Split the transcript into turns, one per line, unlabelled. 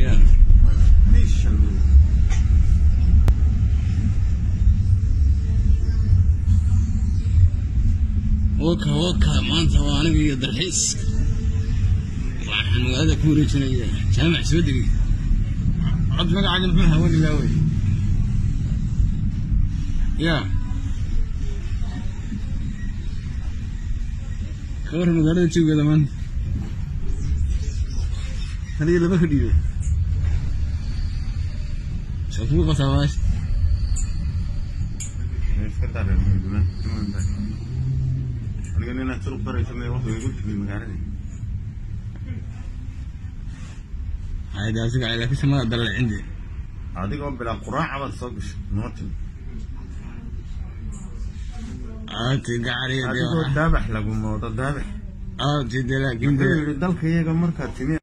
Yeah. Waka waka maanta waa aniga iyo dalxiis. Waxaan magaalada ku wareejinayaa jaamac soo degay. Cod magacaaga muxuu ahaa weligaa wey? Ya. Ka warran magaalada jawigeeda maanta? Hal iyo laba ka dhiibe. Soo kugu qabtaa baash.
Aniga inaad suruq barayso mee wax igu timi magaalada.
Hayda asiga laakiin samada dalal cindi.
Adigoo bilaa quraaca baad soo gashay noo timi.
Aati gacariya.
Adigoo daabax lagu moodo daabax.
Aati de laakiin
wuxuu yidhi dalka iyaga markaad timi.